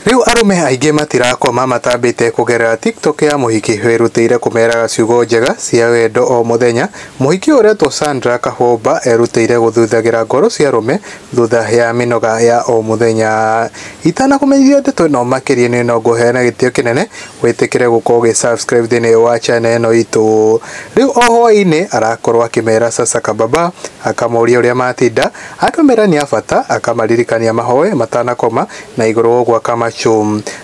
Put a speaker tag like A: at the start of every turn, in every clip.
A: Rĩu arũme aingĩ matirakoma matambĩte kũgerera TikTok ya mũhiki wĩrutĩire kũmeraga ciugo njega cia wendo o mũthenya. Mũhiki ũyũ ũretwo Sandra Kahũmba erutĩire gũthuthagĩra ngoro cia arũme thutha ya mĩnoga ya o mũthenya. Itanakũmenyithia ndeto ĩno makĩria nĩ no ngũhe na gĩtĩo kĩnene wĩtĩkĩre gũkorwo ũgĩ subscribe thĩinĩ wa channel ĩno itũ. Rĩu o hwaĩ-inĩ arakorwo akĩmera sasa kababa, akamoria ũrĩa matinda, akamera nĩ a bata, akamaririkania mahoe matanakoma na igũrũ ũguo akamachum.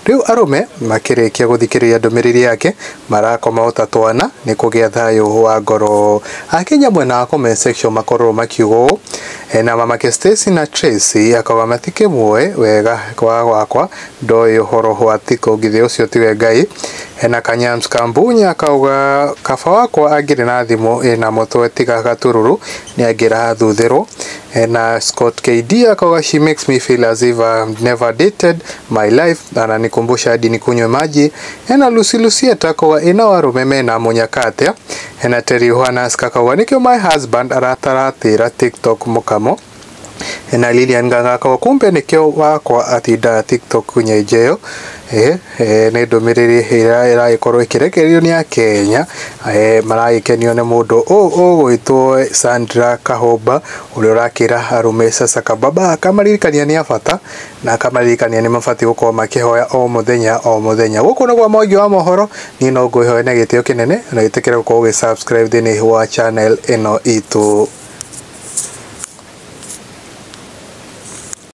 A: Rĩu arũme makĩrĩkia gũthikĩrĩria ndũmĩrĩri yake marakoma o ta twana nĩ kũgĩa thayũ wa ngoro. Akenya mwena wa comment section makorwo makiuga ũũ, na mamake Stacy na Tracy akauga matikĩmuoĩ wega kwa wakwa ndoĩ ũhoro wa TikTok githĩ ũcio tiwe Ngai. Na Kanyams Kambunya akauga kaba wakwa angĩrĩ na thimũ ĩna mũtwe tiga gatururu nĩ angĩrathuthĩrwo. Na Scott KD akauga she makes me feel as if I've never dated my life, ananikumbusha hadi nikunywe maji. Na Lucy Lucieta akauga ĩna warũme mena mũnyaka atĩa. Na Terry Yohanas akauga nĩkĩo my husband arataratĩra TikTok mũkamo. Na Lilian Nganga akauga kumbe nĩkĩo wakwa atindaga TikTok nyenjeo. Nĩ ndũmĩrĩri ĩrĩa ĩragĩkorwo ĩkĩrekererio nĩ Akenya maragĩkenio nĩ mũndũ ũgwĩtwo Sandra Kahũmba ũrĩa ũrakĩra arũme sasa kababa, akamaririkania nĩ a bata na akamaririkania nĩ mabatiĩ gũkorwo makĩhoya o mũthenya o mũthenya. Gũkũ nĩ kwa Mwangi wa mohoro, niĩ no ngwĩhoe na gĩtĩo kĩnene na wĩtĩkĩre gũkorwo ũgĩ subscribe thĩinĩ wa channel ĩno itũ.